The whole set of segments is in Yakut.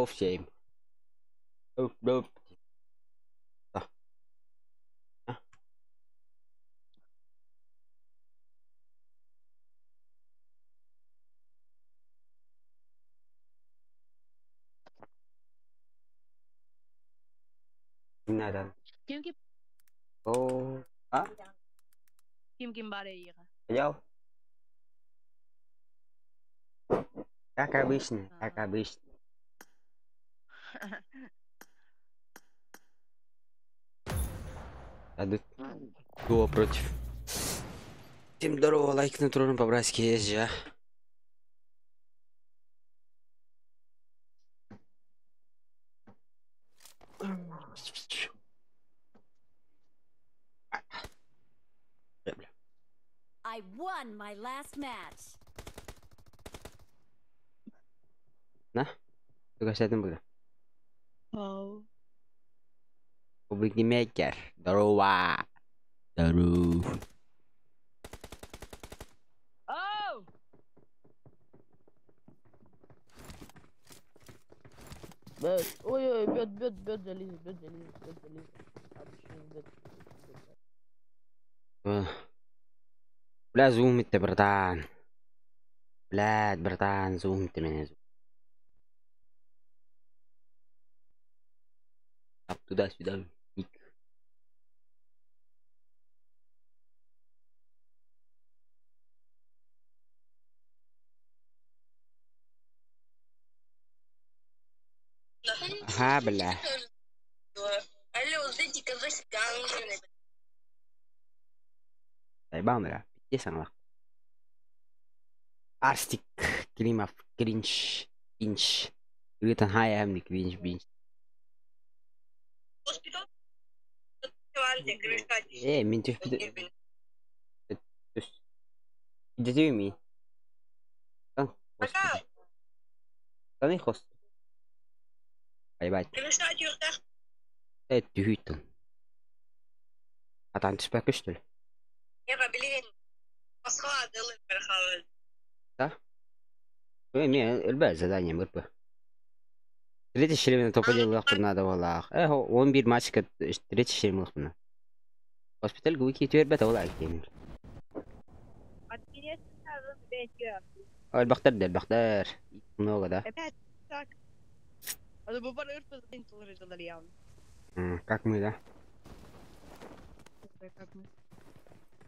Здоров всем. Оп, оп. Да. А? Не надо. Kim kim О, а? kim kim бар эйиэхэ? Ял. Как обычно, как обычно. А дуо против. Всем здорово, лайк на трон по-братски есть же, а? Бля. I won my last match. На? Тугасатын было. Ау. Публикмейкер. Здорово. Здорово. Оу! Ой-ой, бьет, бьет, бьет, залез, бьет, залез, бьет, залез. А, точнее, бьет, бьет. Бля, зумит ты, братан. Блядь, братан, зум ты меня. Так, туда-сюда. Ник. Ага, бля. Заебал, бля. Пиздец, нахуй. Арстик, Климов, Кринж, Пинч. Ритан Хай, Кринж, Бинч. Мин түспүт. Идетими. Тан, господи. Таны хост. Айбать. Түһүттүн. Атан түспәккэ, что ли? Да? Мен өлбә задание мырпы. Третий шлемini топ-1 надо было. Он бир матчка третий шлем лахпына. Госпиталь гуки түөрбэт ол айкин. Альбахтар дельбахтар. Много, да? Опять так. Как мы, да? Как мы.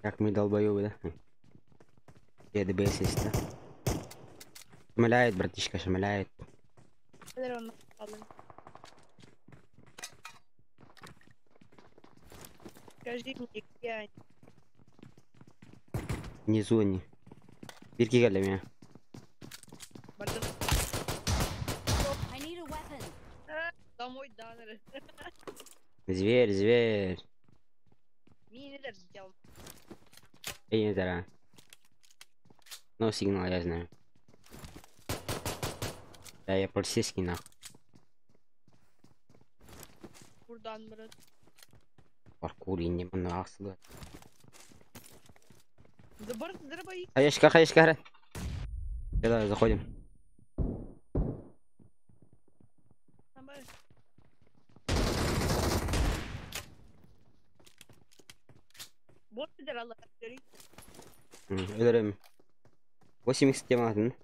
Как мы долбоёбы, да? Я ДБС есть, да? Шмаляет, братишка, шмаляет. Скажи мне, где они? Внизу они. Бирки гелли меня. I need a weapon. Домой данеры. Зверь, зверь. Минелер сделал. Эй, не зара. Но сигнал, я знаю. Да, я полицейский, нахуй. Бурдан, брат. Паркур, я не могу ахсыла. Да бар, дробовик. Хаешка, хаешка, давай, заходим. Өлөрөм. 8 тематын.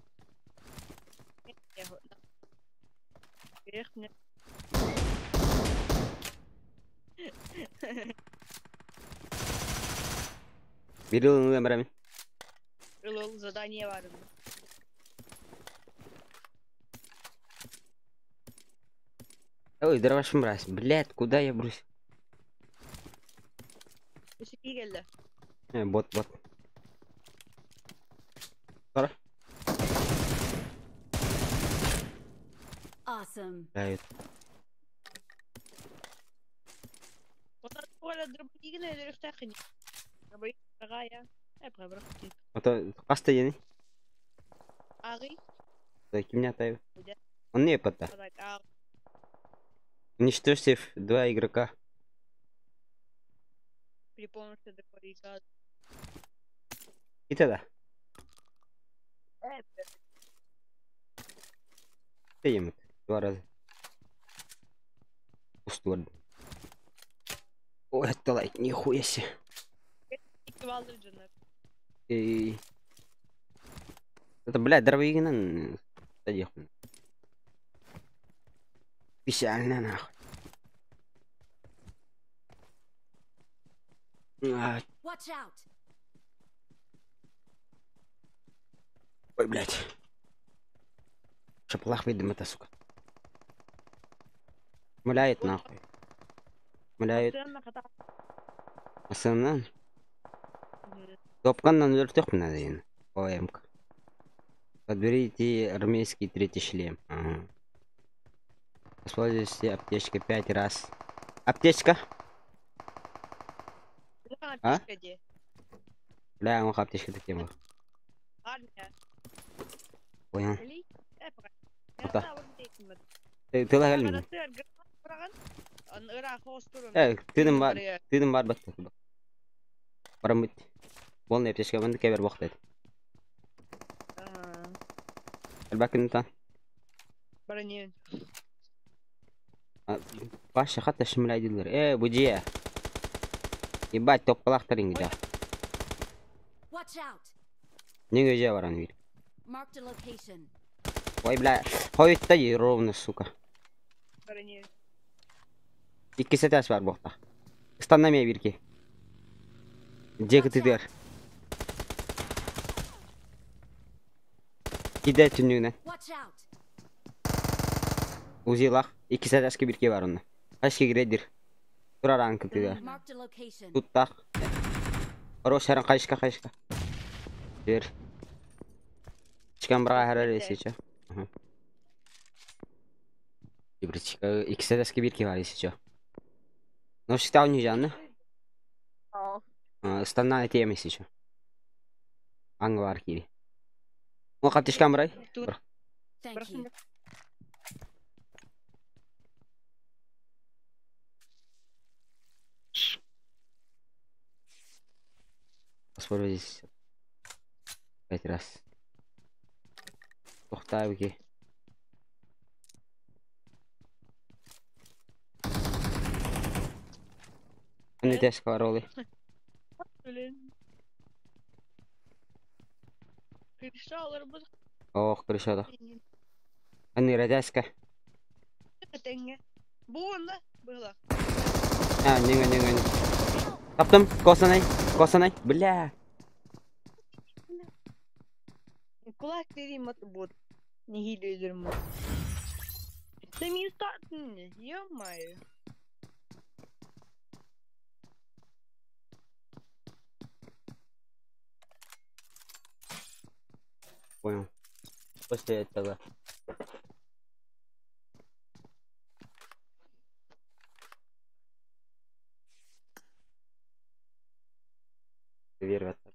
Bir yılını ömrem. Ылыл задание бар. Ой, дроваш мразь. Блядь, куда я бросил? Бот, бот. Пора. Awesome. Блядь. А то ени. Кимня тайв. Он не пота. Уничтожьте два игрока. При помощи дробовика. И тогда. Ты ему два раза. Устуор. Ой, это лайк, нихуя себе. Эй. Это, блядь, дровигинан. Специально нахуй. А, ой, блядь. Шаплах видим это, сука. Муляет нахуй. Муляет. Асынан. Топканнан өлтөх надо. ОМК. Подберите армейский третий шлем. Ага. Воспользуйся аптечкой 5 раз. Аптечка? А? Бля, он аптечка таким. Понял. Ты лагали? Тыным бар, тыным бар бат. Барамыт. Полная аптечка вон кебер бохтет. الباكن انت. Баранин. Паша хата шмляйдилер. Э, буджия. Ебать, топкалахтарың да. Watch out. Не же баран бир. Marked a location. Ой, бля, хойта ровно, сука. Баранин. Икки сетас бар бохта. Станна бирки. Жекити дер. Киде түннүгүнэн. Watch out. Узилах. Икки сетаска бирки бар онна. Кашки киредир. Турар аңкытыга. Marked a location. Туттах. Хорош харан кайшка кайшка. Бер. Чикан бра харар эсиче. Ибричка икки сетаска бирки бар эсиче. Но всегда у нее жанна. Станна тема эсиче. Аңга бар кири. О каттышкан брай. Thank you. Воспользуйтесь 5 раз. Тохтабики. Не тяжко роли. Блин. Ох, крышада. Они радяска. Было. А, не, не, не. Таптым, косанай, косанай, бля. Кулак бери бот. Не хилюдерм. Ты не статный, ё-моё. Понял. После этого.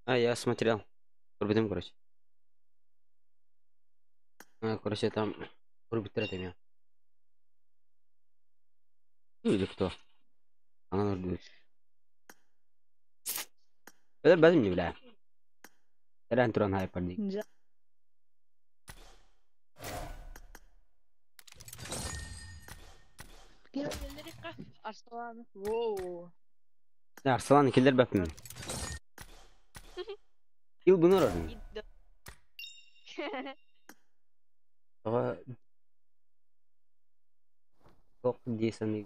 А, я смотрел. Рубитым, короче. А, короче, там рубит меня. Ну или кто? Она рубит. Это без мне, бля. Это Антон Хайпер. Арслан. Воу. Арслан киллер бәпмин. Ил бұны ұрын. Тоқ дейсін.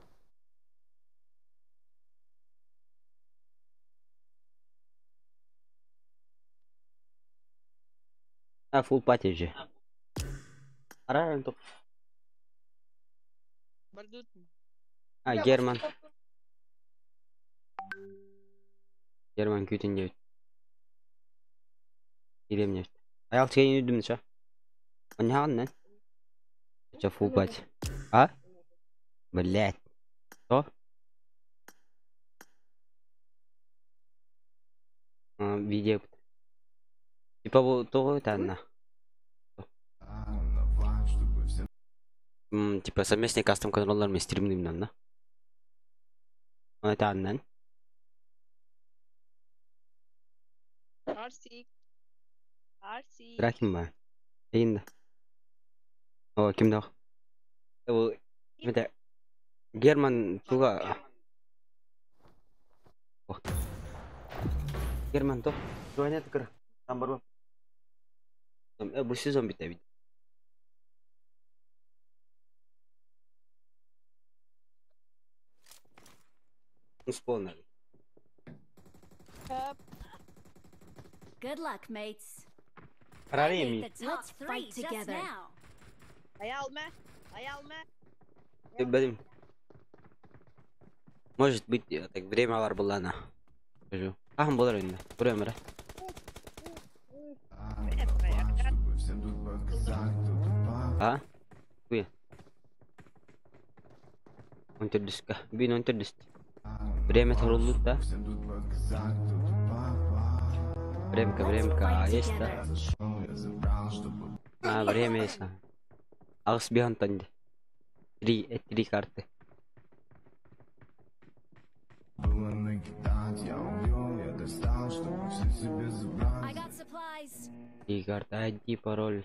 А, фул пати же. Араран тоқ. Бардут. А, Герман. Герман күтін деп. Илем деп. Аял чейін үдім ша. Оняған нен? Ча фул пати. А? Блять. Что? Видео. Типа bu того танна. Типа совместный кастом контроллер мен стримним да? Таннан. Арсик. Арсик. Драким ба. Эйинда. О, ким дох? Бу мете. Герман туга Герман то Туанет кыр. Там барба. Бу сезон бит. Ну, сполнали. Good luck, mates. Прореми. Let's fight together. Блин. Может быть, так время бар буллана. Скажу. Ахын болар енді. Көремін ра. А? Куя. Он төрдүскө. Бин он төрдүс. Время торулдут да. Времка, времка, а есть да? А, время есть. Агыс бихантан. Три карты. I got supplies. Три карты, ID, пароль.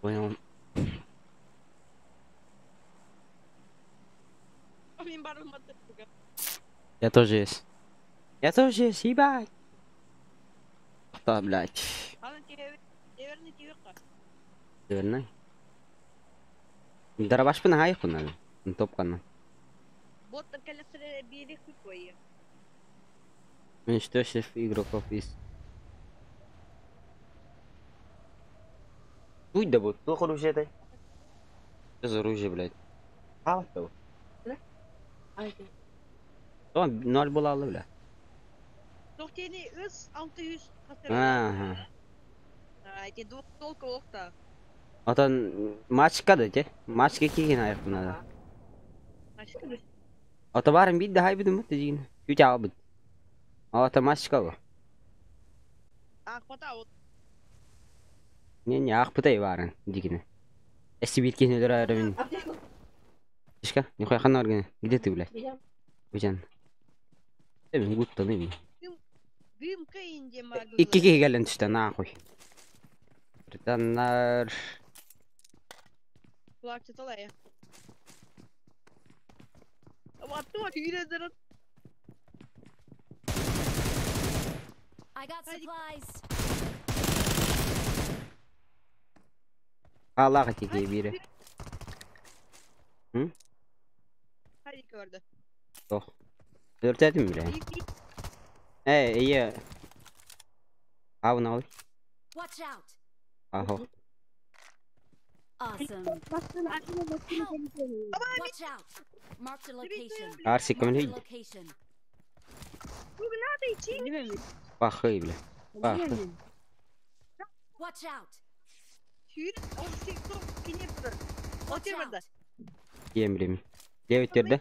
Понял. Я тоже есть. Я тоже есть, ебать. Да, блядь. Северный. Дарабашпын хайқын топқаны. Уничтожив игроков из... Будь да будет, плохо оружие дай. Что за оружие, блядь? А, вот. Ноль была, бля. Ага. Отон матчка да те. Матчка киген аяқ надо. Ото барым бит да хай бидим бит дигин. Күт албыт. Ото матчка бу. Не не ақ пытай барын дигин. Эси бит кен өдөр айрымын. Тишка, нихуя хана органы. Где ты, блядь? Бужан. Эми гутта неми. Иккиге келен түштө нахуй. Британнар. I got supplies. Аллах тиги бири. М? Тох. Өртөдүм бile. Эй, ие. Абын ал. Watch out. Ахо. Awesome. Watch out. Marked a location. Арсик Marked a кім location. Пахы, бля. Пахы. Watch out. Watch out. Ем время. 9 терді.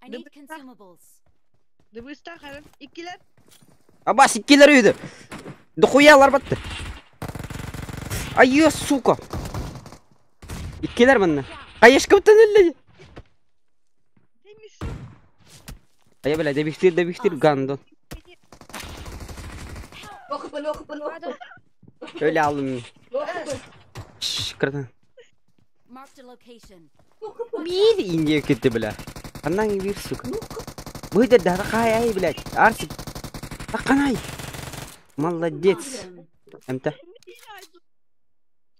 I need consumables. Абас, иккилер үйді. Дохуялар батты. Ай, сука. Иккилер манна. Кайышка өтөн эле. Ай, бля, дебихтир, дебихтир, гандон. Öyle aldım. Şşş, kırdan. Marked a location. Bir ince кетти, бля. Андан бир, сука. Быйды даракай, ай, блядь. Арсик. Таканай. Молодец. Awesome. Эмте.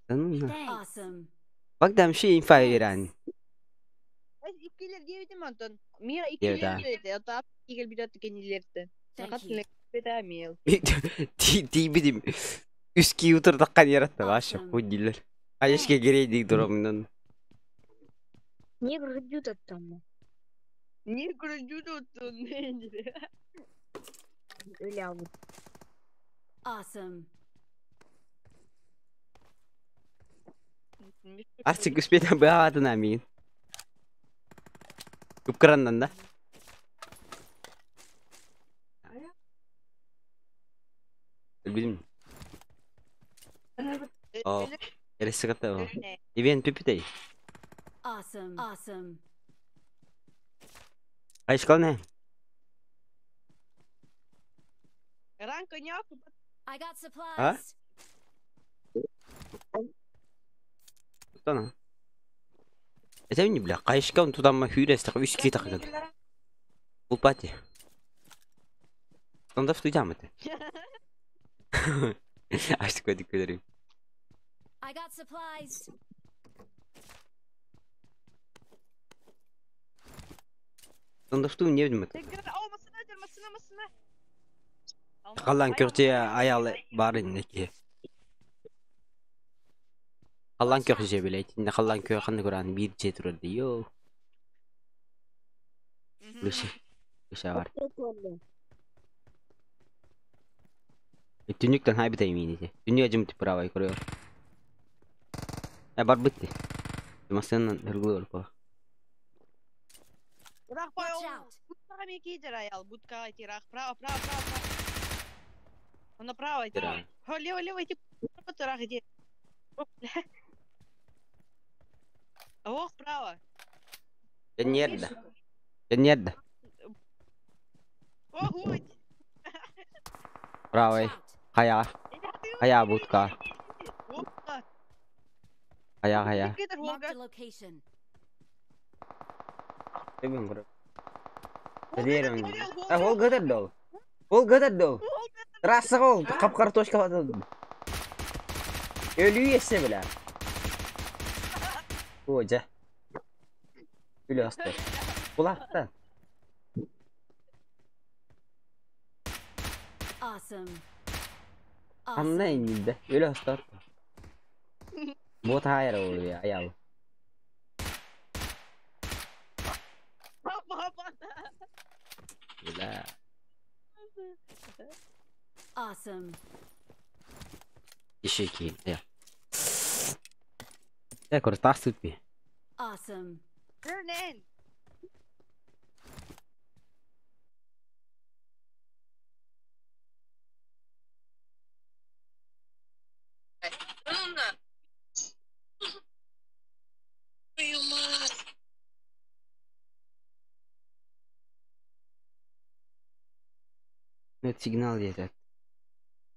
Да ну на. Awesome. Багдам ши инфа иран. Thank you. Ти бидим. Үски утырдаккан яратты вообще хуй дилер. Айышке керейдик дуромунан. Не грудют там. Не грудют Ля, вот. Awesome. Арсик успетен баатына мин. Үпкырандан да. Билбим. О, эрesi ката. Ивент пипитей. Awesome. Awesome. Айышкал не? Ранка няку. I got А? supplies. Тутана. Это не бля, кайшка тутамма хүйрестек үч ки такыгын. Бул пати. Стандап туйдам это. Açtık koyduk kölerim. I got supplies. Стандап ту не билим это. Тегер алмасына масына. Қалан көрте аялы бар иннеки. Қалан көрсе билет. Инне қалан көр қанды көрән бир же турады. Йо. Лүші. Лүші бар. Түнүктен хай битей мини. Түнү жым тип правай көрөр. Э бар битти. Масынан hırgılı olup. Рақ Watch бай out. Будка меки аял, будка эти рах, право, право, право, право. Он направо идти. Тира. О, лево, лево идти. Вот рах иди. Ох, право. Нерде. Нерде. Ого, иди. Watch Правай. out. Хая. Хая будка. Опа. Хая хая. Marked a location. Тебин көрө. Дерем. А ол гыдыр дол. Ол гыдыр дол. Трасса ол капкара точка батады. Өлүү есе бля. О, жа. Өлө асты. Булакта. Awesome. Анна Awesome. инде. Өлө асты. Бот хайыр ол я аял. Папа, папа. Бля. Awesome. Иши ки. Я. Я көр тас үтпи. Awesome. Turn in. Ну, это сигнал где-то.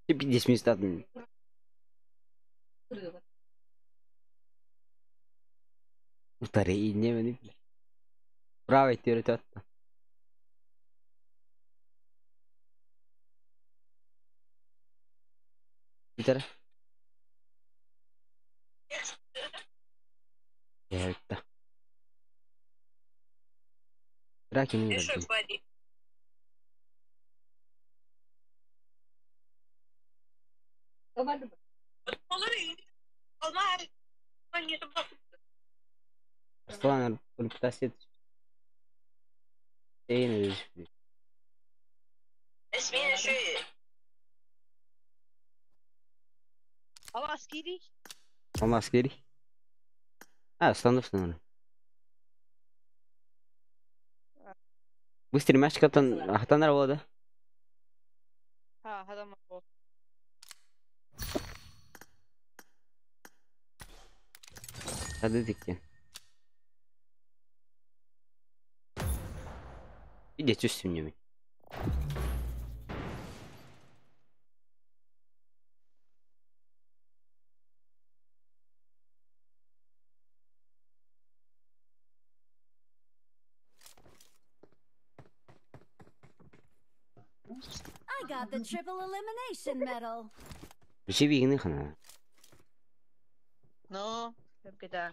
Ты 50 минут. Утары инне мени. Правый төрөт атты. Бүтәр. Этта. Раки не Пари. Арслан пытался Эйн Алас кири. Алмаз кери. А, становится. Быстрый мяч катан хатанар болады. Ха, хадам бо. Hadi dikti. Bir de üstümde mi? I got the triple elimination medal. Bir şey bir хана. No, кета.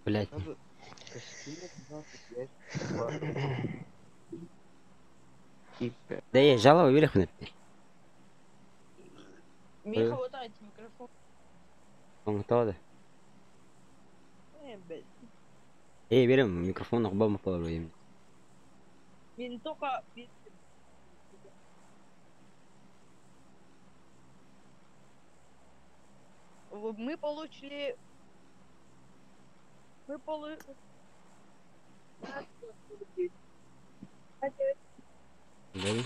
Блять. Надо 4, 25, 2. И 5. Да я жалоба берехмин. Миэхэ вот микрофон. Оҥотоо да. Э, бэл. Ээ, берем микрофон охбам попробуем. Мин только Мы получили... Мы полу... Бэл.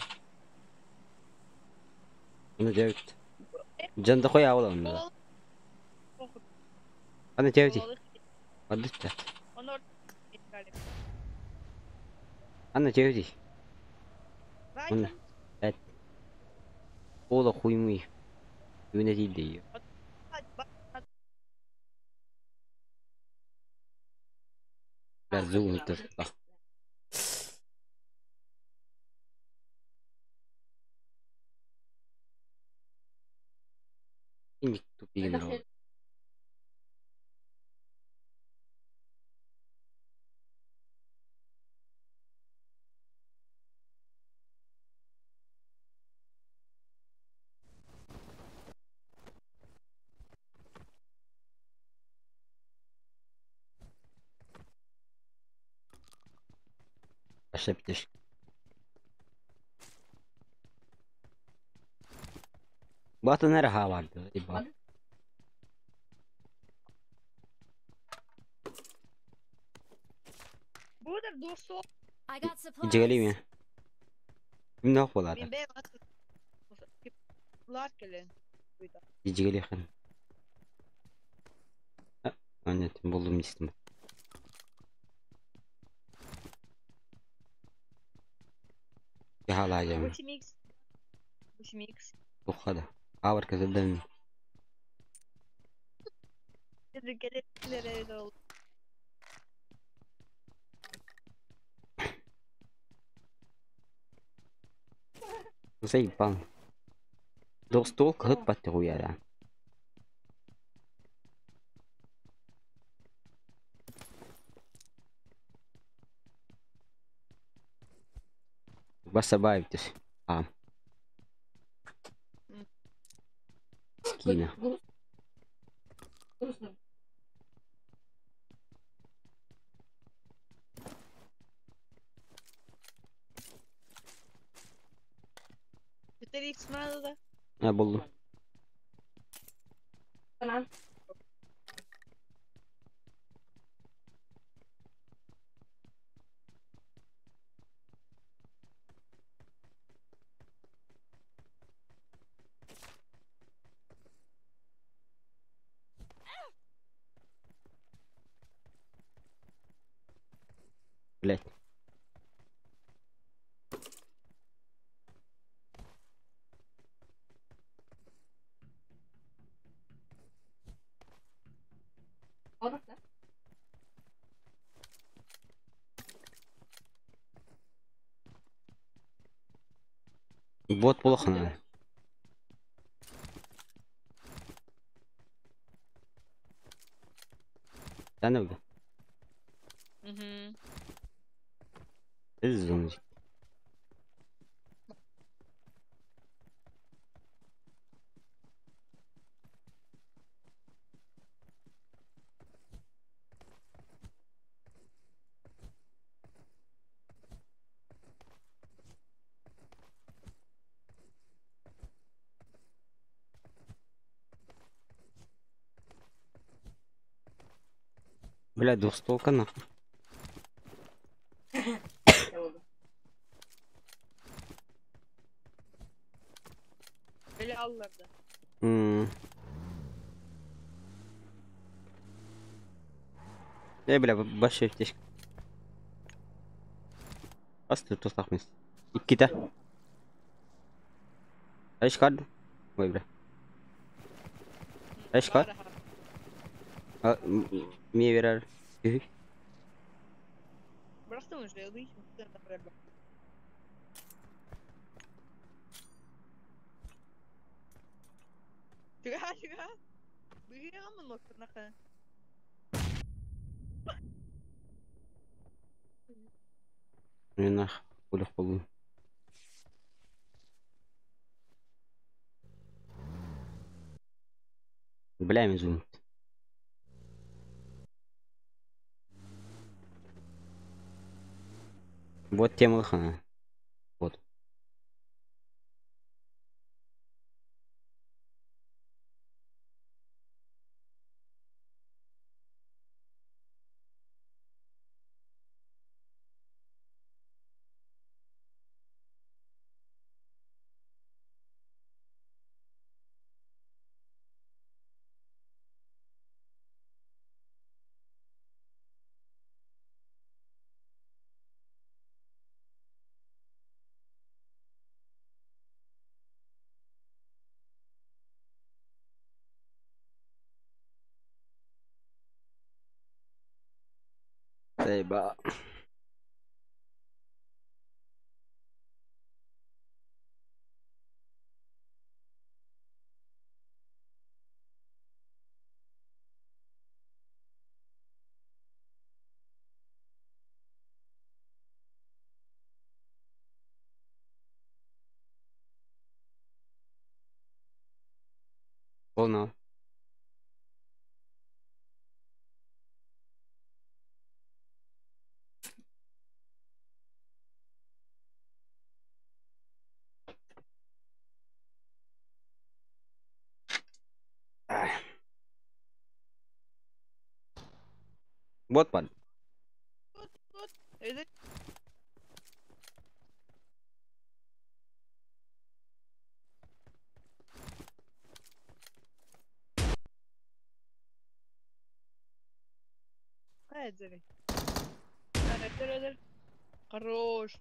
Оны дьэбит. Дьанда хой аала онно. Аны дьэбити. Адытта. Аны дьэбити. Оны. Эт. Ола хуймуй. Үүнэ тиийдэ. Бля, зуун тутта. Инник тупигин ол. Ошибтесь. Батын эрэ хааларды, ибо. Буудер двухсот. I got supplies. Дьигэлиме. Кимнээх буолаата? Мин бэйэм Лар кэлэн. Дьигэлиэхин. А, нет, булдум дистим. Хаалаайам. 8x. 8x. Туххада. Аавар кэсэдэн. Келелер Заебал. Двухствол кыһыт баттык уяра. Басабаевтис. А. Скина. Грустно. 4x надо, да? А, булду. Она. Блять. Вот, да? Бот болохна. Таны бу. Угу. Зум. Бля, двухстволка нахуй. Били алларда. Э, бля, башы тешк. Асты тустах мис. Иккита. Айш кard. Ой, бля. Айш кard. А, мне верар. Бырахтым уже, ылый. Чуга, чуга. Быгырамын локтырнаха. Мен нах кулых болдум. Бля, мин зум. Вот тема хана. Вот. Заеба. Понял. Вот под. Хорош.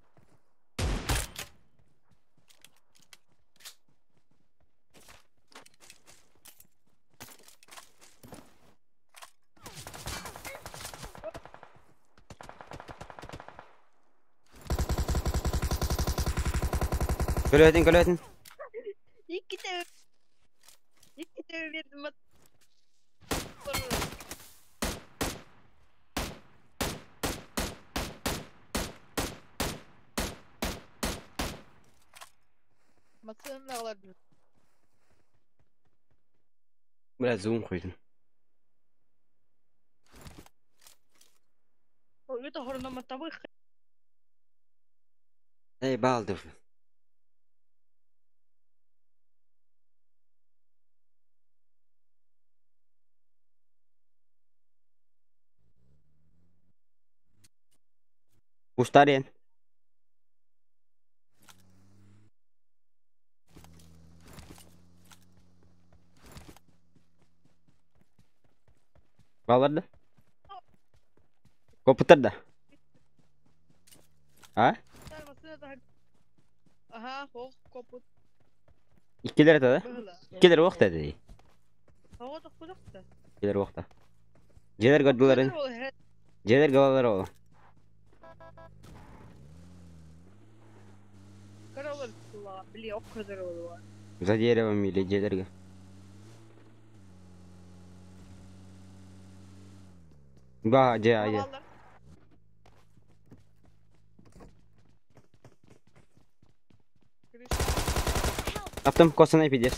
Көлөтүн, көлөтүн. Икките бердим. Бля, зум хуйдун. Эй, балдов. Устарен. Балар да? Копытар да? А? Аха, хох, копут. Иккилер это да? Иккилер уақта дей. Иккилер уақта. Желер көрдүлөрүн. Желер галалар ол. За деревом или желерге. Ба, же, же. Таптым, косана пиздец.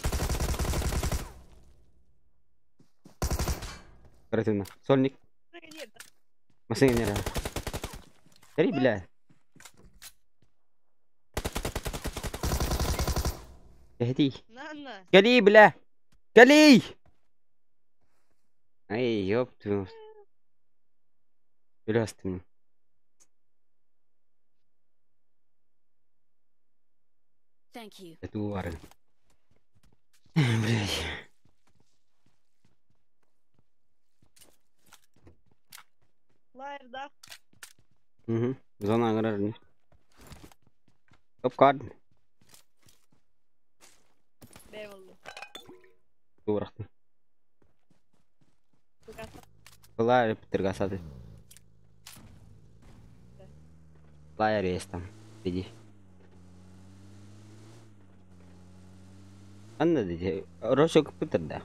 Оперативно. Сольник. Машина не рада. Три, бля. Кали. Кали, бля. Кали! Ай, ёб твою. Бля, Thank you. Это увары. Блять. Лайерда. Угу. Зона аграрная. Топ кард. Туурахты. Лайер пытыргасады. Лайер есть там. Иди. Анна диди. Росок пытырда.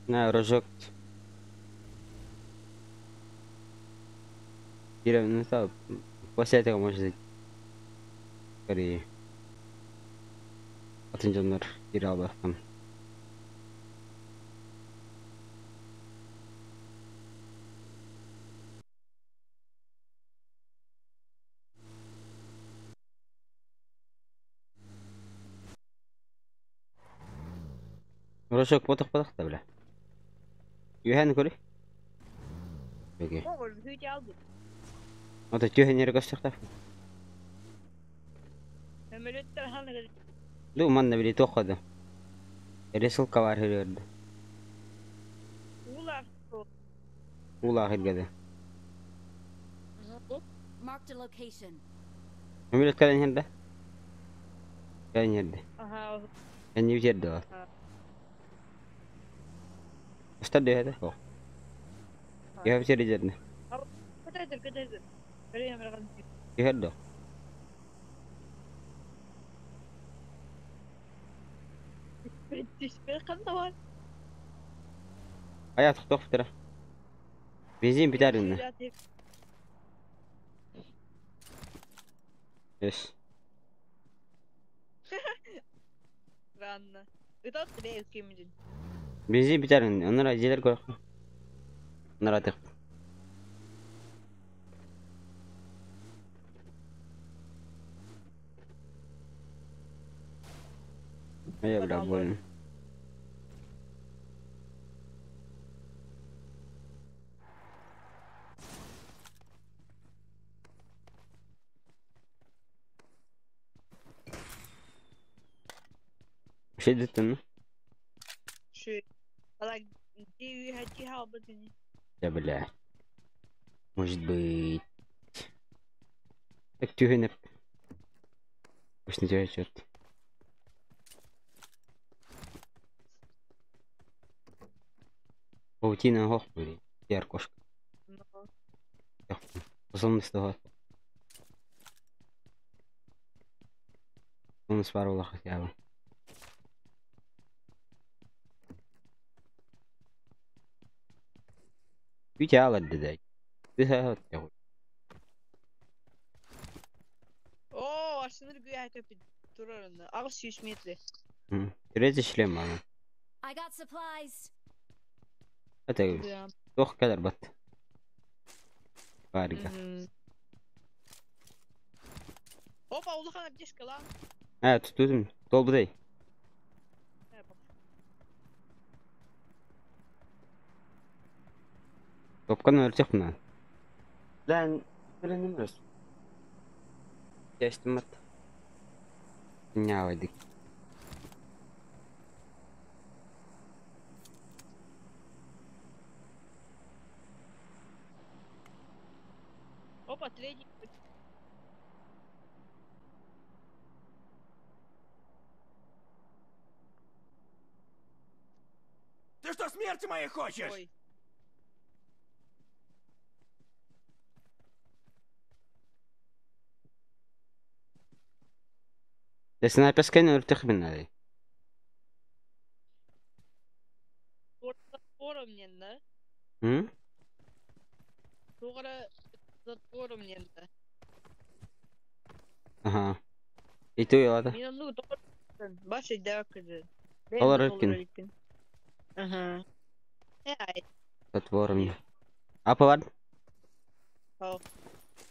На, рожок. Ну что, после этого может быть. Скорее. Атын дьоннор киирэ албахтан. Рожок потох-потох да бля. Үөһэни көрүй. Окей. Оҕор бүһүтэ албыт. Ото түөһэн эрэ көстөхтөх. Өмөлөттөр ханыгы. Ду манна били туох да. Ресылка бар хөрөрдө. Уулаах. Уулаах иргэде. Marked a location. Өмөлөт кэлэн иһэрдэ. Кэлэн иһэрдэ. Аха. Энни бүтэрдэ ол. Устар дөһөтө. О. Яһа бүтэр дьэрнэ. Көтөтөр көтөтөр. Көрөйөм эрэ Түһэрдэ. Түспэр ханна бар. Ая тохтох бүтэрэ. Бензин бүтэр инне. Yes. Ранна. Ытат бээ кимдин. Бензин бүтэр инне. Оннор дьиэлэр көрөх. Оннор атык. Ая бля больно. Шедеттин Ши. Алак ди хати хаалбытыни. Да бля. Может быть. Так түһүнеп. Пусть не черт. Паутина хох были. Яр кошка. Способность бар буолла хотя бы. Үтэ аалар дэ. Оо, арсыныр гүйэ көпүт турарында. Агыс 100 метр. Третий шлем ана. I got supplies. Это туох кэлэр бат. Барыга. Опа, улахан аптечка лан. Э, тутум. Толбудай. Топкан өлтөх мына. Лэн билиним өс. Кестим бат. Нявайдык. Опа, третий. Ты что, смерти моей хочешь? Ой. Снайперскайны өлтөх мына. Затвором ненда. М? Тугара затвором ненда. Ага. И ту ялада. Мен онну доллар баш өйдөөх кыды. Доллар өткүн. Ага. Э, Затвором. Апа бар? Хоо.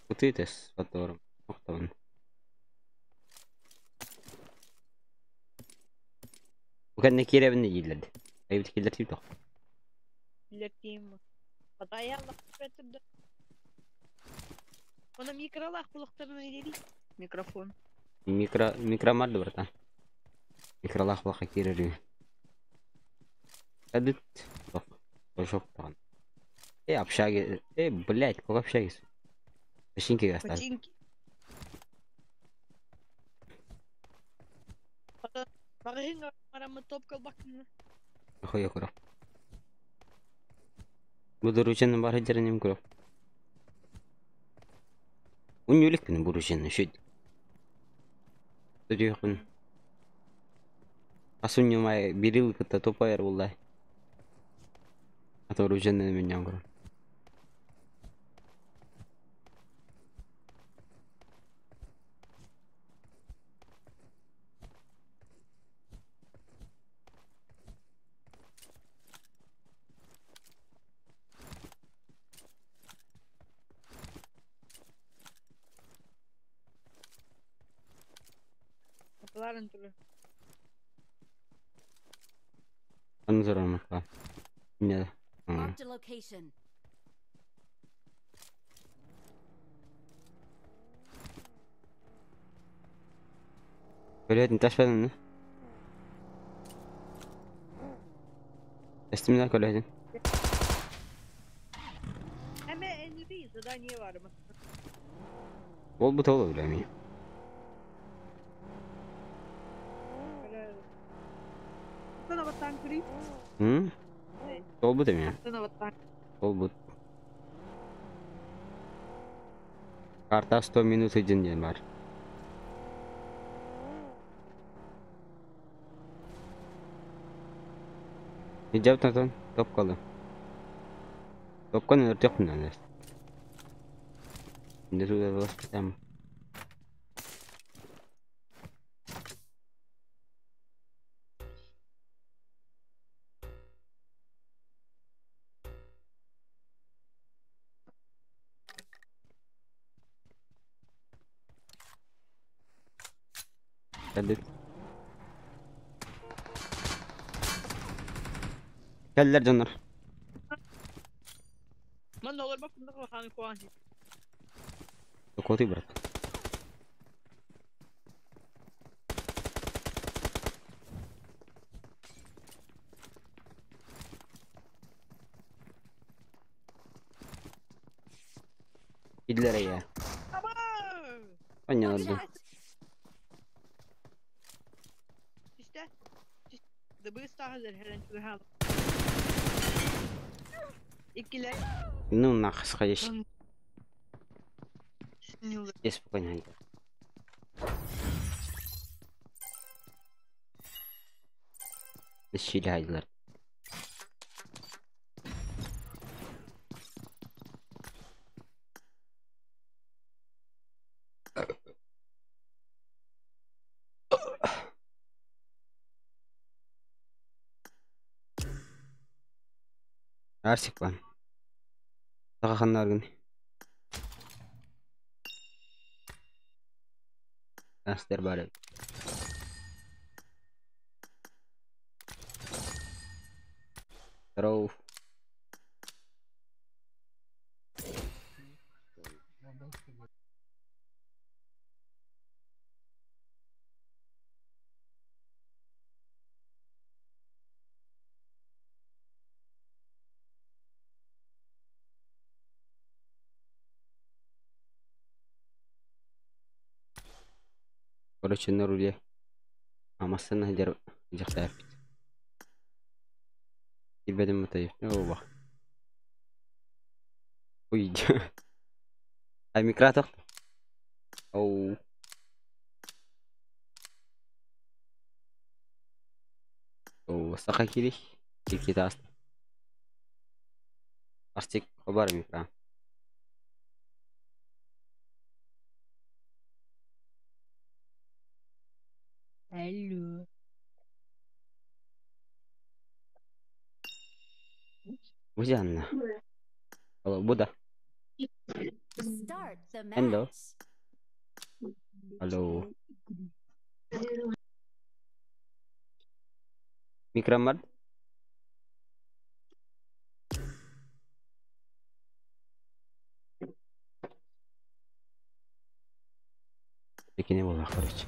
Утытес затвором. Охтон. وكان كيرا بن يلد. أي بتكيلر تيبتو. Билертиим. Атая бетирде. Она микролах кулактарына дири. Микрофон. Микро микро марды братан. Микролах баха кирер. Эдит. Ошоп таган. Э, общаги. Э, блядь, какой общаги? Починки остались. Починки. Багыһын марамы топ калбакны. Хуя куров. Буду ручен бар хеджеренем куров. Унюлик бин буручен шүт. Төдүйөкпүн. Асуньюмай бирил кытта топайр буллай. Ато ручен мен куров. Ларен турар. Ханна турар Москва? Инньэ. Marked a location. Көлөһөтүн таспадын Эстим да көлөһөтүн. Эмэ 51 задание бар. Ол бу толу билэми. Аттан курий. Ол бу эми. Аттан. Ол бу. Карта 100 минут один диэн бар. Иджаб татан топ калы. Топкан өртөк мына. Инде туда велосипедам. Кэллит. Кэллэр дьоннор. Манна олорбоппун да куһаҕаны куһаҕан. Коты брат. Идлер я. Понятно. Түстэ. Дыбыс тааһылар хэрэн чугаһаан. Иккилэр. Ну нахуй сходишь. Я спокойно. Щили хайдылар. Арсик бан. Саха ханнаргын. Астер бар. Здоров. Короче, на руле. А массына дер жактар бит. Килбедим мутайып. Оба. Уй. Ай микраток. Оу. Оу, сака кири. Кирки тас. Астик хабар микра. Алло. Бузянна. Алло, Буда. Start the Hello. match. Алло. Микромар. Таки не было, короче.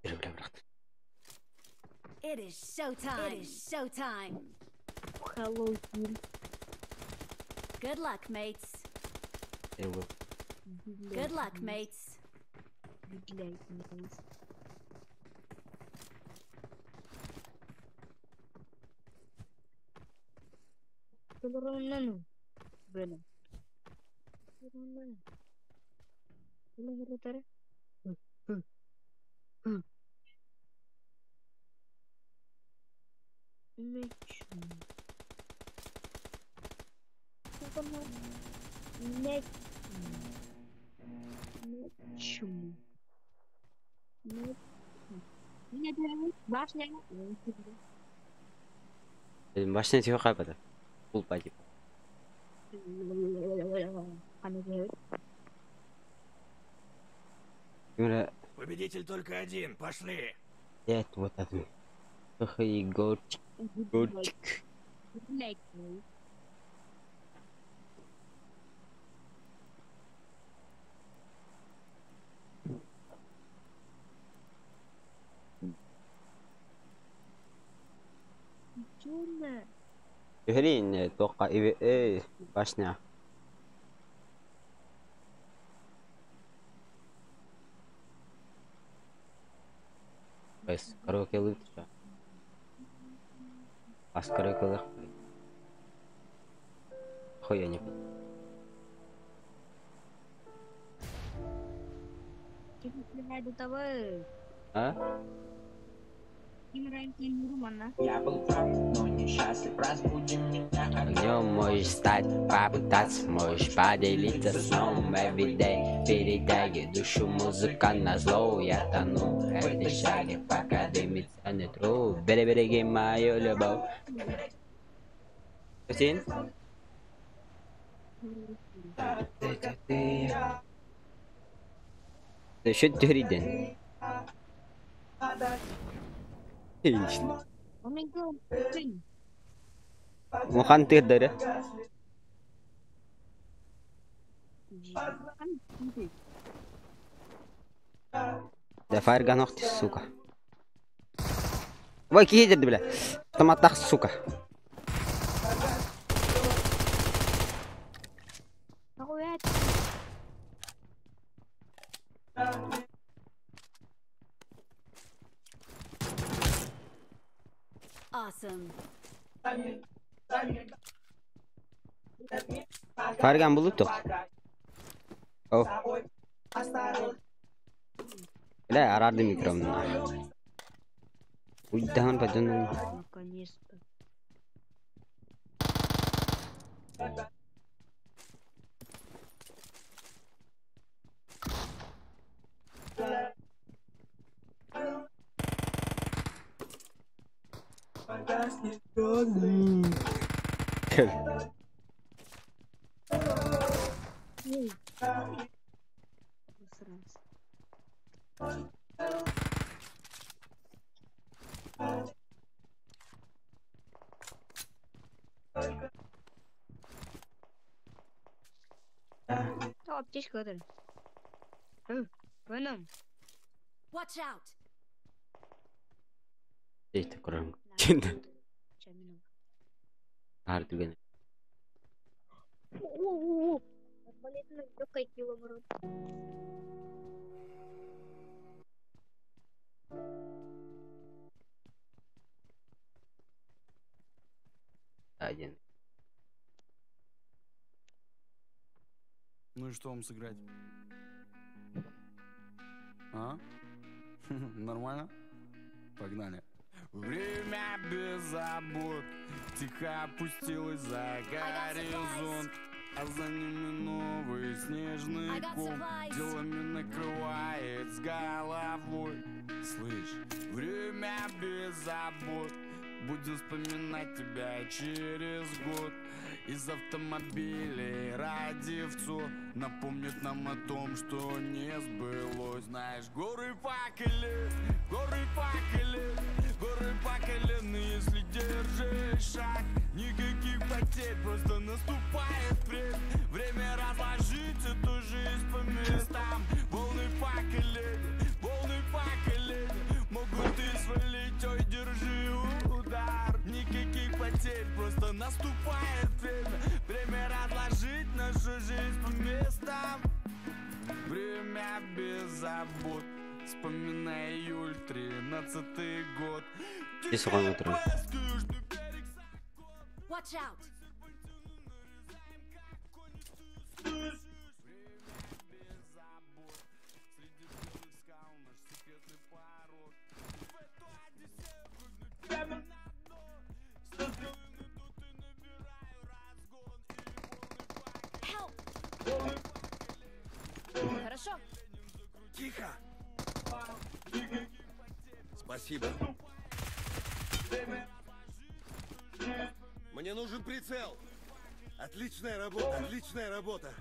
Бля, брат. It is showtime. It is showtime. Hello, team. Good luck, mates. Evo. Good luck, mates. Good luck, mates. Bueno. Ну, чему? Ну, меня башня. Башня тихо капада. Пулпа типа. Победитель только один. Пошли. Нет, вот это. Эх, Егорчик, Егорчик. Хрень, только и башня. Бес, караоке лучше. Ас караоке лых. Хуя не. А? Я был прав, но несчастлив, разбуди меня. Огнем можешь стать, попытаться, можешь поделиться сном. Everyday, перетяги душу, музыка на зло. Я тону в этой шаге, пока дымится не труп. Бери, береги мою любовь. Один. Ты что ты Мухан тырдары. Да фаерган ты, сука. Ой, киһи бля. Автоматтах, сука. Awesome. Фаерган булуп. О. Бля, арарды микрофон. Уйдахан падон. Наконец-то. Аптечка. Веном. Watch out. Здесь такой. Артуген. Один. Ну и что вам сыграть? А? Нормально? Погнали. Время без забот тихо опустилось за горизонт, а за ними новый снежный ком делами накрывает с головой. Слышь, время без забот, будем вспоминать тебя через год. Из автомобилей радивцу напомнит нам о том, что не сбылось. Знаешь, горы факели, горы факели, горы факели, если держишь шаг, никаких потерь, просто наступает время. Время разложить эту жизнь по местам. Волны факели, могут и свалить, ой, держи удар. Никаких потерь, просто наступает время. Время разложить нашу жизнь по местам. Время без забот, вспоминай июль, 13-й год. Watch out. Help. Тихо. Спасибо. Мне нужен прицел. Отличная работа, отличная работа.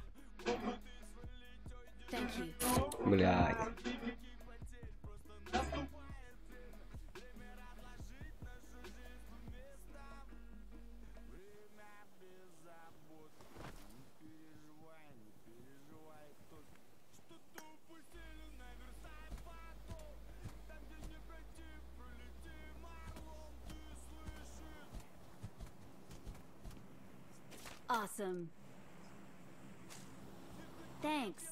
Thank you. Блядь. Awesome. Thanks.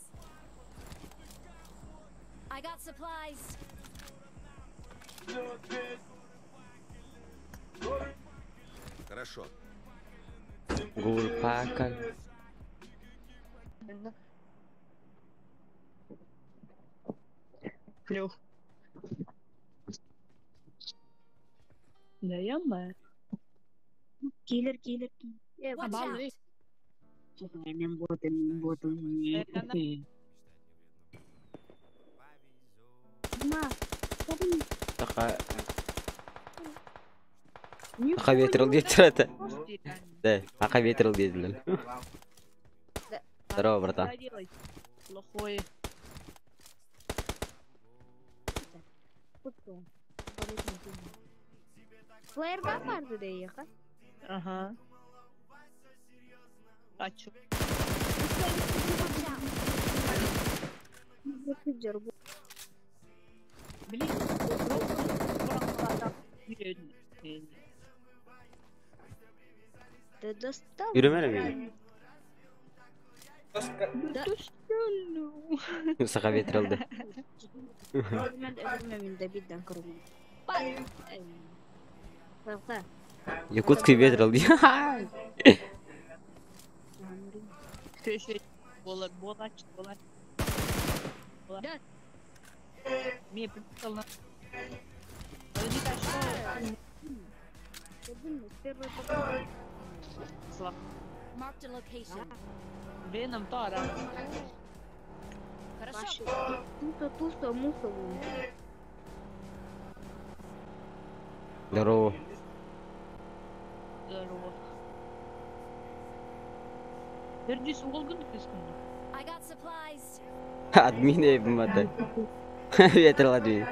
I got supplies. Хорошо. Гурпака. Плюх. Да я мэр. Киллер, киллер, киллер. Watch Баллы. out. Мен ботым, мен ботым. Ма, Така. Ака ветрил дип турат. Да, ака ветрил диделер. Здорово, братан. Плохой. Флэрга барды дейха. Ага. А чё? Watch out. Блин, Да достал. Yürümene mi? Да что Сака ветрилди. Мен добитдан кругу. Якутский ветрил. Все еще бола, бола, бола. Да. Мне прицел на... Подожди, а что? Marked a location. Веном тара. Хорошо. Туса, туса, муса. Здорово. Здорово. Вернись, угол кыскын. I got supplies. Админ эбим ата. Ветрил админ.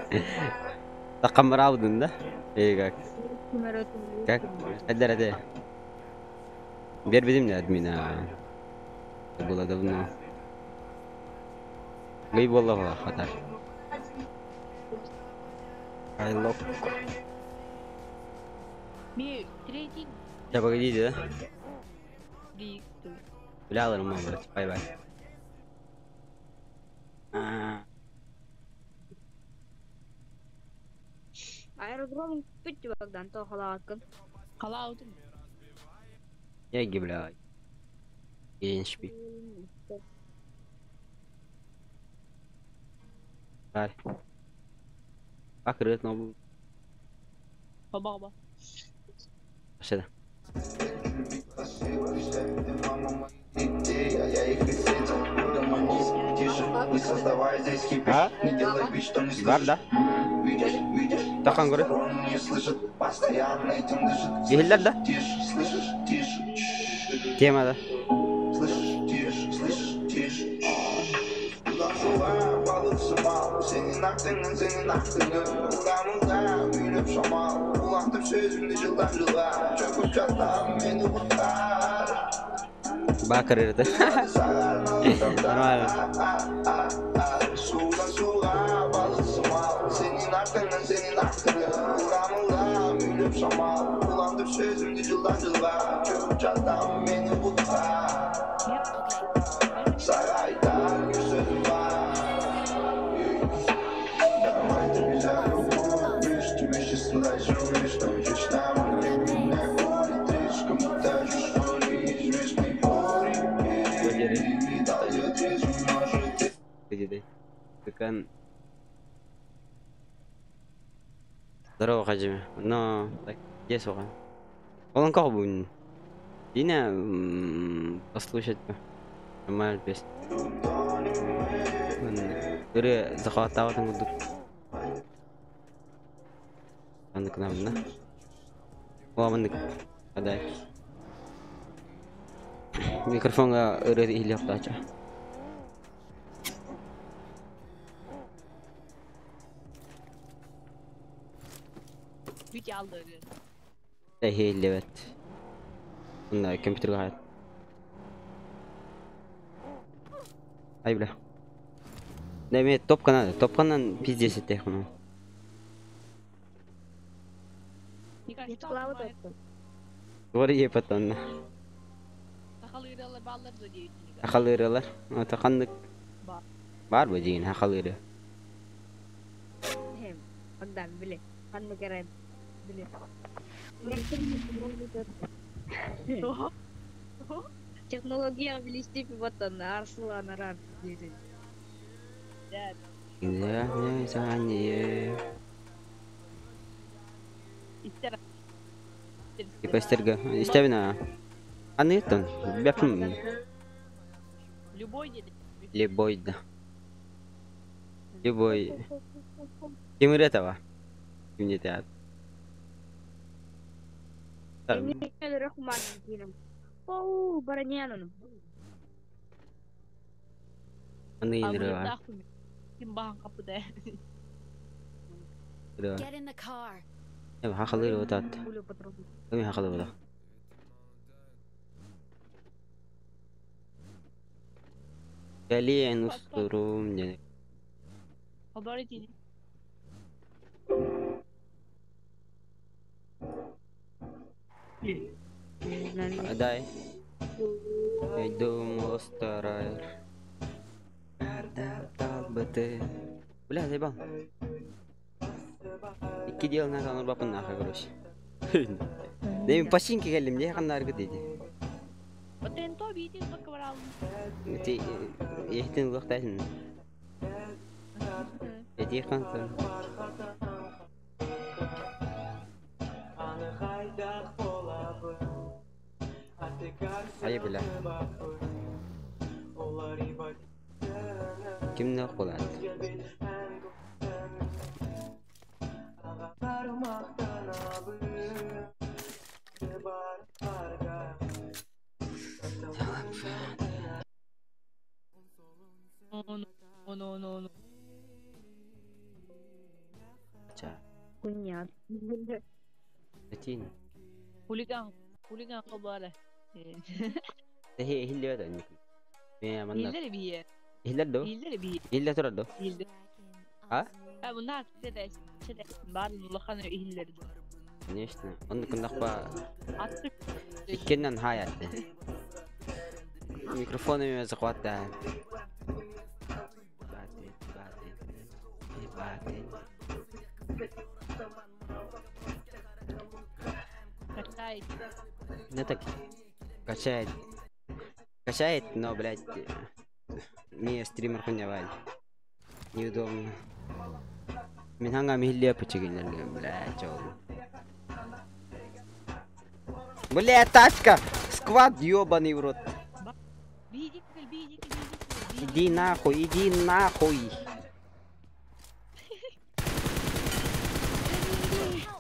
Такамраудын да? Эй, как? Как? Эдер, эдер. Бербедим не админа. Это было давно. Гый болла хата. Айлок. Ми третий Да погодите, да? три. Бля, алырым брат. Бай-бай. А, Аэродром күппүт Богдан то халаакын. Халаудын. Я гибля. Еншпи. Бар. Акырыт но Баба баба. Başladı. Детей, а я их и Угомонись, тише, не создавай здесь кипиш. А? Не делай вид, что не Бар слышишь. да. Видишь, видишь, Такан көрө. он не слышит, постоянно этим дышит. Бихиллер да? Тише, слышишь, тише, чш. Тема да. Слышишь, тише, слышишь, тише. Суға балык шамал, сенин ақтыңын, сенин ақтыңын. Ылдам, үйлеп шамал, улантып сөзүмдү жылдан жылга. Чөкүп жатам, мени куткар. Бакырырды. Нормально. Судан суға балык сымал, сенин артыңнан, сенин артыңын. Ылдам, ылдам, үйлеп шамал, улантып сөзүмдү жылдан жылга. Чөкүп жатам, мени куткар. Okay. Сага айтар бир сөзүм бар. Давай ты меня любишь, тебе числа живешь, там чечна, мне слишком даже что ли известный парень. Дает может Где Тыкан. Здорово, Хаджими. Но, так, где сука? Он как бы... Дина, послушать бы. Нормально песня. Ырыа захваттаабатын курдук. Маннык намна. О, маннык. Адай. Микрофонга ырыа иһиллиэхтаача. Бүт алды. Иһиллибэт. Мында компьютерга хаят. Ай, бля. Да, мне топка надо. Топканан пиздец это хуну. Говори потом. Ахалыралар. Ата ханнык бар бу диин ахалыры. Богдан, биле. Ханнык эрэ биле. Технология билисти пивотан Арслан арар дири. Типа истерга. Истебина. Аныттан. Бяпм. Любой деді. Любой да. Любой. Ким этого? Ким не театр. Оу, баранянын. Аны инрыга. Ким бахан капыда. Get in the car. Эм хахалыр отат. Эм хахалыр отат. Калиен устурум не. Хабарити. Дай. Я думал, старая. Бля, заебал. Икки дел на канал бапын нахуй, короче. Да им починки келдим, не ханнар гыды. Отенто видео бакварал. Ти ехтин лохтайсың. Эти хансан. Ай, бля. Ким не кулат? No, no, no. Ча. Кунят. Этин. Хулиган, хулиган кабара. Хе хилле да ник. Ме манна. Хиллер бие. Хиллер до. Хиллер бие. Хиллер турар до. Хиллер. А? А бунна чеде чеде бар улахан хиллер. Конечно. Он кындакпа. Атты. Иккеннен хаятты. Микрофон эме захватта. Качает. Не так. Качает. Качает, но, блядь, не стример хуйня. Неудобно. Мин ханга михилия пучигинлерге, блядь, чё. Бля, тачка! Сквад ёбаный в рот. Иди нахуй, иди нахуй.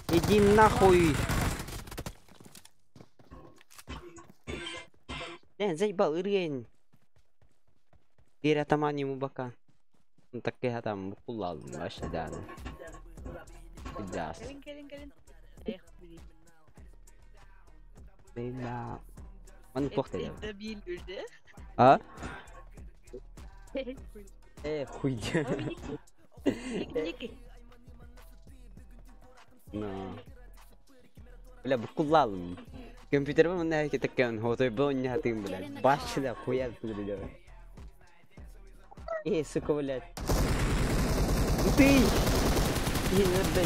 Иди нахуй. Не, заебал, Ирень. Теперь атаман ему бока. Ну так я там кулал, вообще, да. Пиздас. Бля. Он плохо делает. А? Хуй. Ну. Бля, букулал. Компьютер мы на какие-то кэн, вот и был не ты, блядь. Башня, да, хуя ты, блядь. Эй, сука, блядь. Ты! Не надо.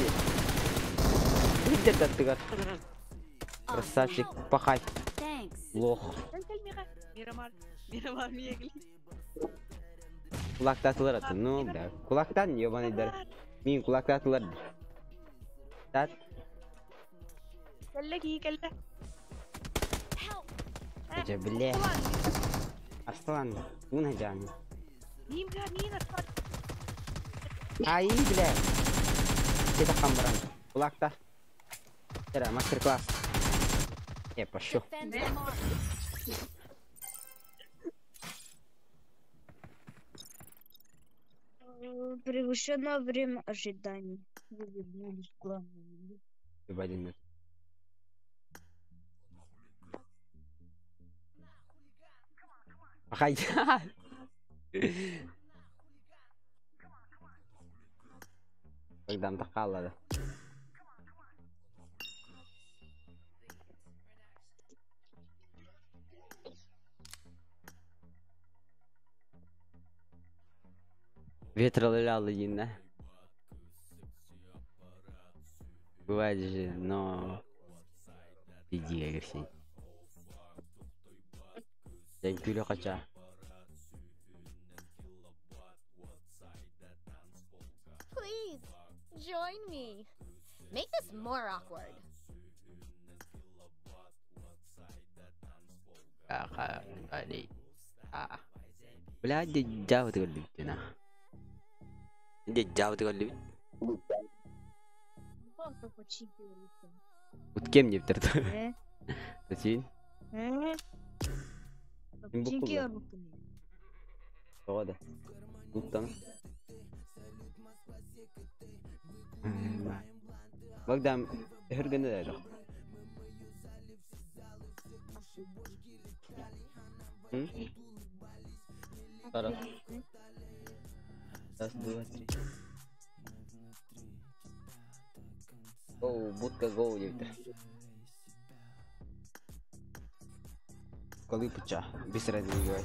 Где ты, Красавчик, пахать. Лох. Кулактатылар аты, ну, бля. Кулактан, ебаный дар. Мин кулактатылар. Тат. Бля. Аслан, уна жан. Мин, бля, мина, Ай, бля. Это хамбаран. Кулакта. Тера, мастер-класс. Я пошел. Defend the mark. Превышено время ожидания. Вы вернулись в главное меню. Один минут. Хайа. Богдан тақалады. Ветролялы да? Бывает же, но... Иди, Алексей. Дән күлі қача. Please, join me. Make this more awkward. Бля, дядя көрдүк Дядя көрдүк. Уткем деп тұрды. Зачем? Ким Тоғады. Буктан. Богдан, хүргенде да жоқ. Раз. Раз, два, три. Гоу, будка гоу деп тұр. Коли пуча, быстро двигай.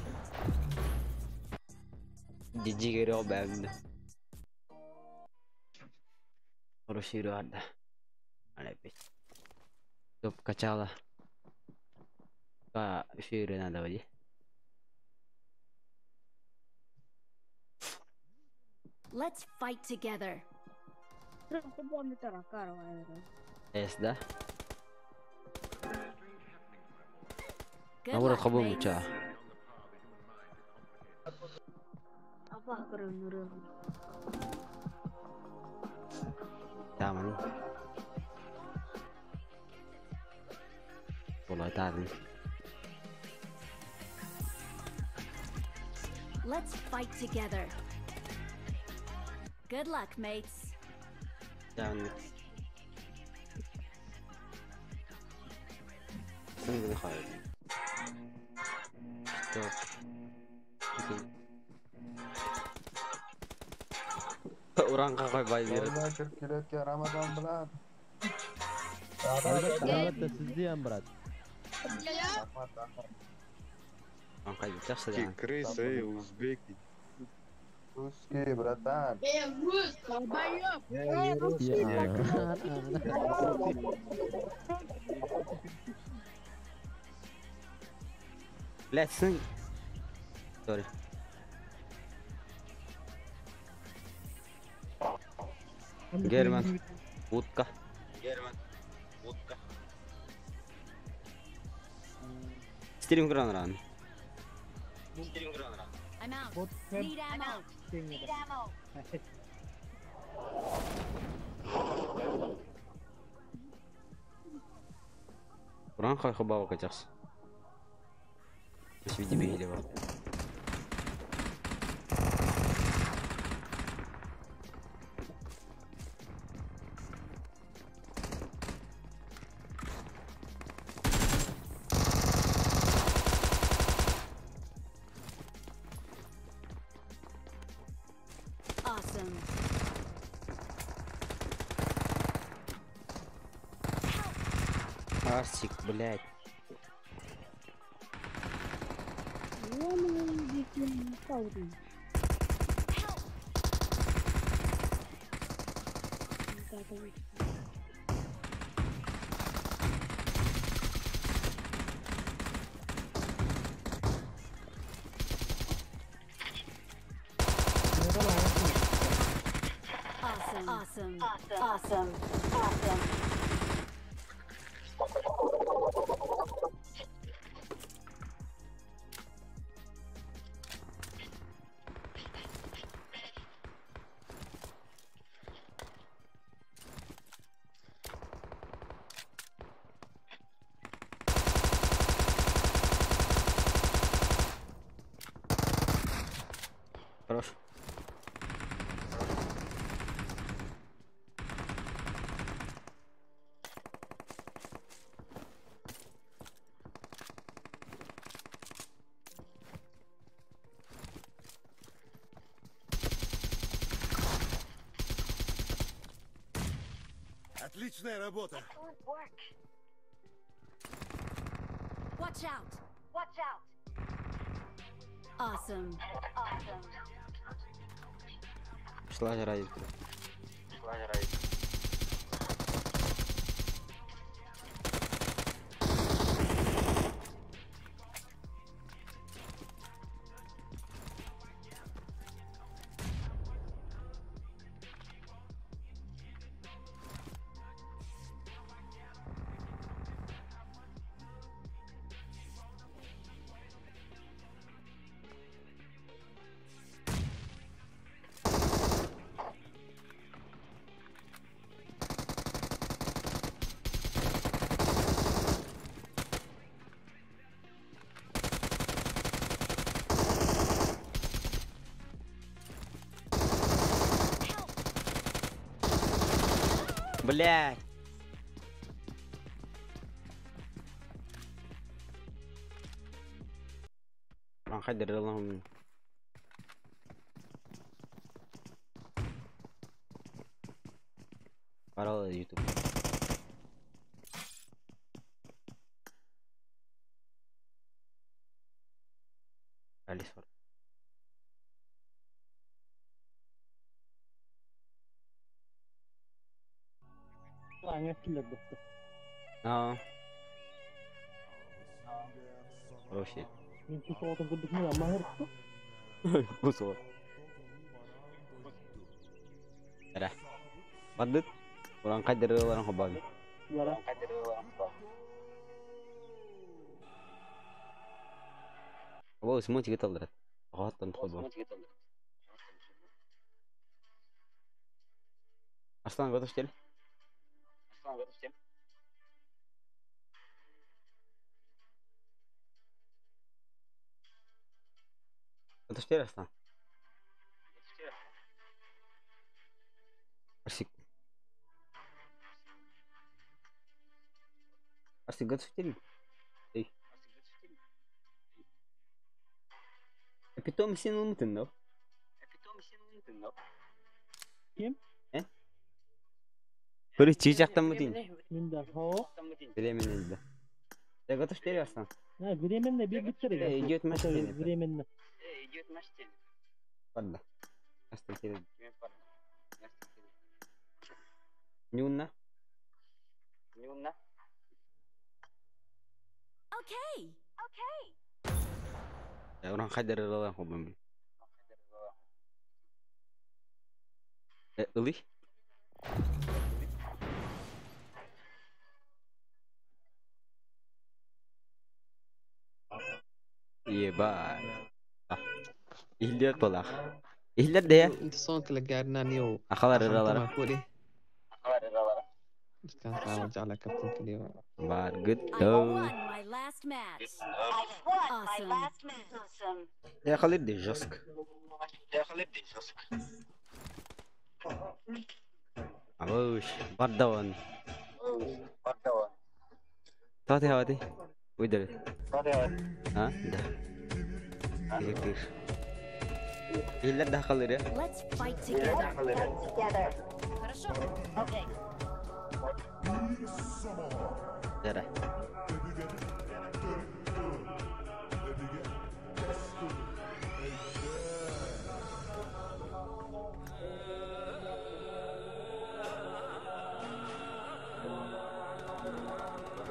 Дидигеро бэмд. Хороший рада. Топ качала. Па, эфиры надо води. Let's fight together. Эс, да? Наоборот, хабы муча. Tamam. Kolay tarzı. Let's fight together. Good luck, mates. Tamam. Стоп. Uranqa qo'yib boy beradi. Oylar kirib kelayotgan Ramazon bilan. Albatta sizni ham, брат. Rahmat, rahmat. Uranqa yaxshi. Крысы, узбеки. Русский, братан. Рус, долбоёб. Блядь, сын. Sorry. Герман. Утка. Герман. Утка. Стрим гран. Стрим гран. I'm out. Need ammo. Need ammo. Уран хай хабава качакс. Види бегили бар. Awesome. Арсик, блядь. Awesome. Awesome. Awesome. Awesome. Отличная работа. Watch out! Watch out! Awesome. Awesome. Шла ради. Блядь. نخدر اللهم قرار اليوتيوب. علي صور. اه Oh shit. Busur. Dah. Bandut. Orang kader orang kebal. Wow, semua cerita طلعت. غلط تخبى. اصلا قدرت تشتري؟ تشتري اصلا؟ ارسك ارسك قد تشتري؟ اي Epitome sinun Kim? Eh? Böyle çiğ mı değil? Bremen'de. Ya قد تشتري اصلا؟ Ha, Bremen'le bir bitir ya. Идет машина. Bremen'le. Ладно. Нюнна. Нюнна. Okay. Okay. Orang kadar Allah hobam. Uli. Ебать. İhliyer tolak. İhliyer de ya. Inta soonka la gaarina niyow. Akhalar iralara. Dadkaan waxaan jeclaa kabtanka niyow. But good I though. won my last match. Awesome. يا خلي دي جسك. عوش بردون. تعطي هادي ويدري. ها ده. كتير. إلا ده خلي ده. Let's fight together. Хорошо. Okay. ده.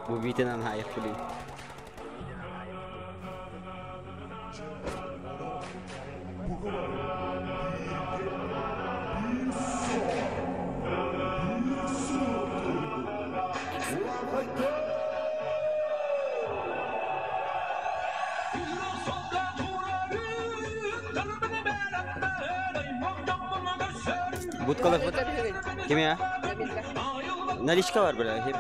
Bu biten hayır kuli. Butkalar Kim ya? Наличка var böyle. Hep.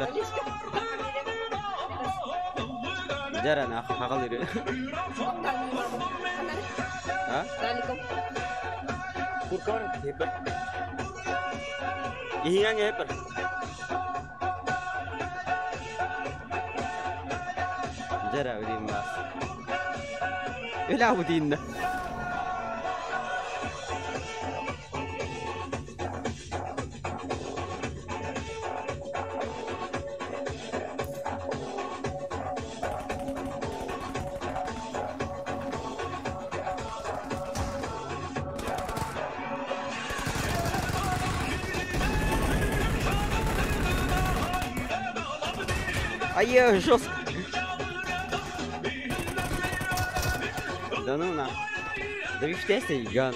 Jaran akal iri. Ha? Kurkar hep. Ihingan hep. Jara udim mas. Ila udin. А я жестко. Да ну на. Да вифтесте ган.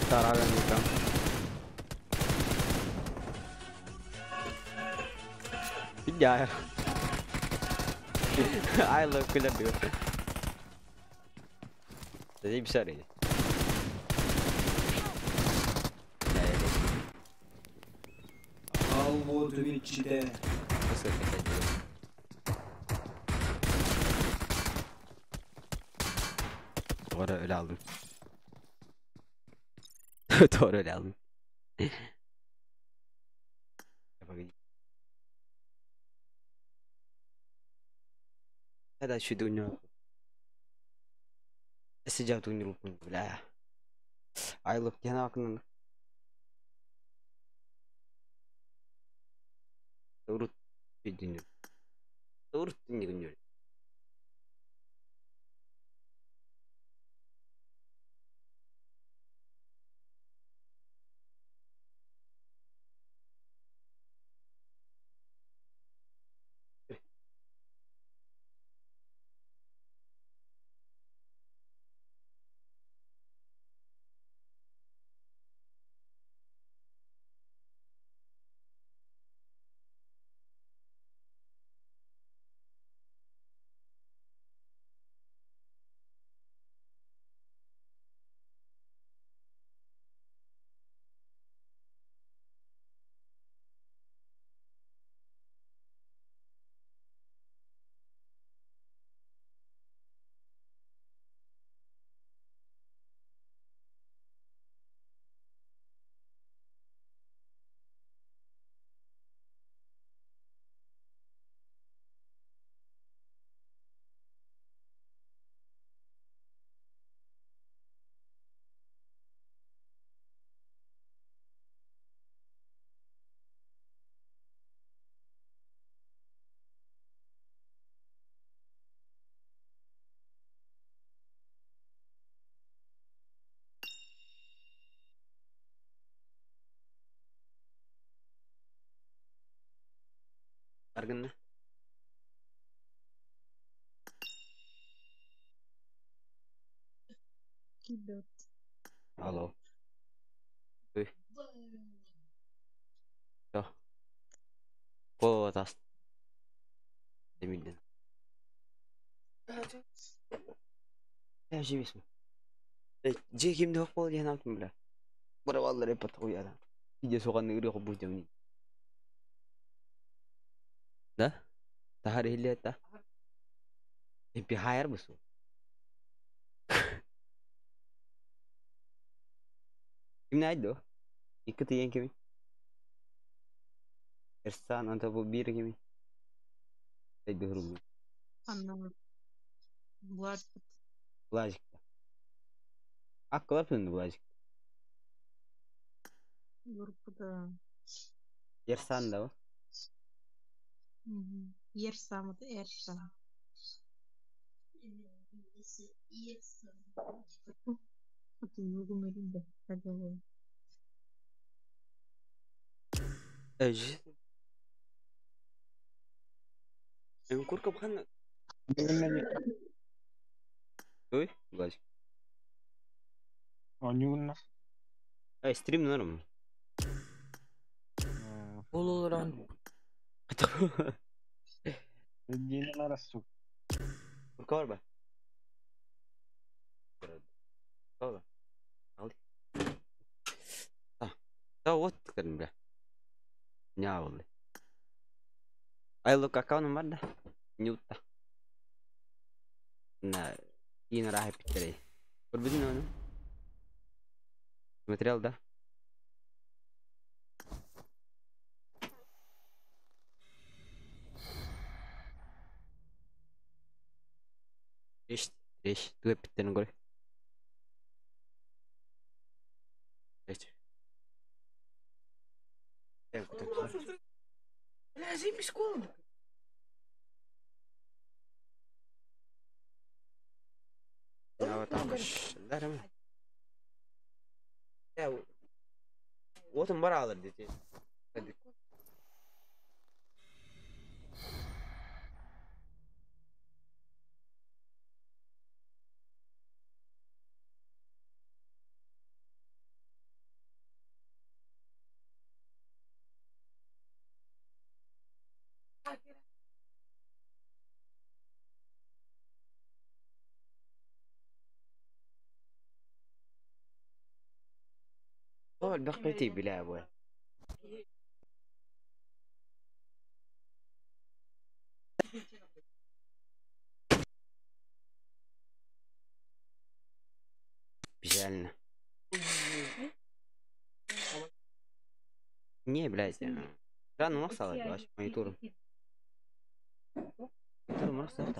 Тараган там. Yeah. I love Columbia. Dedim sorry. Doğru öyle aldım. Doğru öyle aldım. هذا شو دونو استجابة بلا I look هناك دورت في الدنيا دورت الدنيا. Аргынна. Алло. Үй. Всё. Голову даст. Демиден. Я живесм. Же кимде yok бол диэн алтын бля. Бара баллар эп атуяда. Видео соған ыры хобу демни. Да? Тахар хилле та. Бихайар бусу. Ким найду? Икки тиен кими? Ersan anta bu bir kimi? Haydi. Anlamadım. Влад. Булажик. Аккалар пүнді булажик. Группада. Ерсан да о. Ерсам, это Эрсан. Это бүгүн да. Курка бхан. Ой, булажик. Оонньууна. Эй, стрим норм. Ол Дина нарасу. Курка бар ба? Ола. Алды. Та вот кырын бля. Ня болды. Ай лук аккаунтум бар да. Ньютта. На иин раха питтерей. Көрбүдүн оны? Смотрел, да? Реш, реш, туэ питтерин көрө. Реш. Лазим школу. Отun бар алыр дети. Тоҕо элбэх киһи билээ буо. Печально. Не, блядь, рано махсала, монитор. Монитор махсала.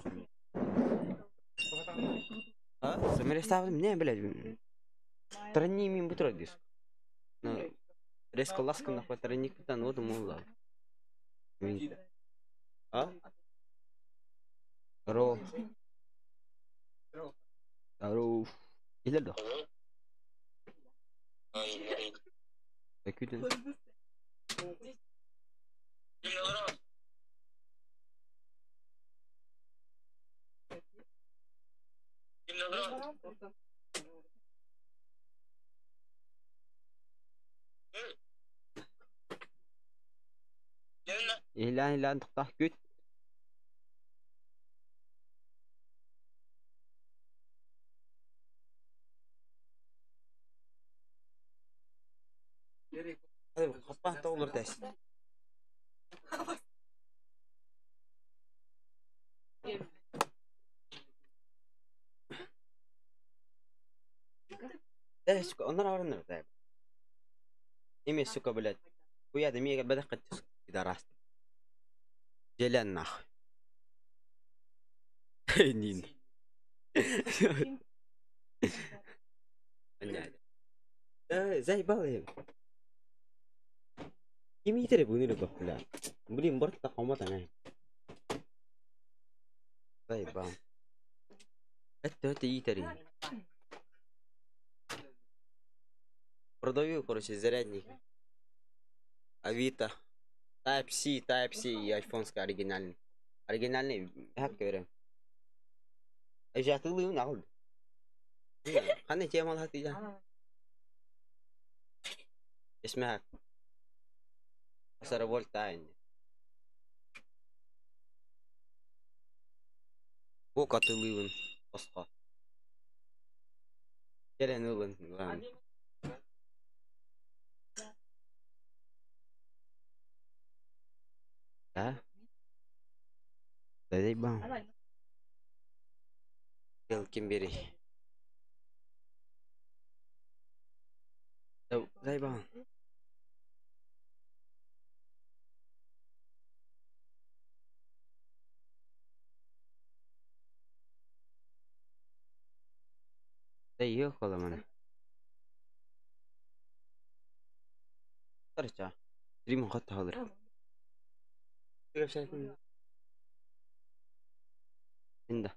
А? Самарестав не, блядь. Трани мин бутро диск. Ну, резко ласка нахуй траник питан, вот ему А? Здорово. Здорово. Или да? Күүтэн. Иһилээн иһилээн тохтоох күүт. Хаппаан тоҕулар тэс. Э, сука, оннор аварыннар да. Эми, сука, блядь. Хуя да мига бадах катты, пидорас. Делен нахуй. Нин. Понятно. Э, заебал я. Ким итере буны бля. Блин, борт та хомота не. Заебал. Это итери. Продаю, короче, зарядник. Авито. Type-C, Type-C и айфонский оригинальный. Оригинальный, как говорю. Ажатылы нахуй. Ханы тема латыя. اسمها سربولتا ини. Бок атылыыбын босхо. Кэлэн ылын ылан. Да? Заебал. Ким бери. Заебал. Доехала мене. Тарча. Стрим хатта халыр. Инда.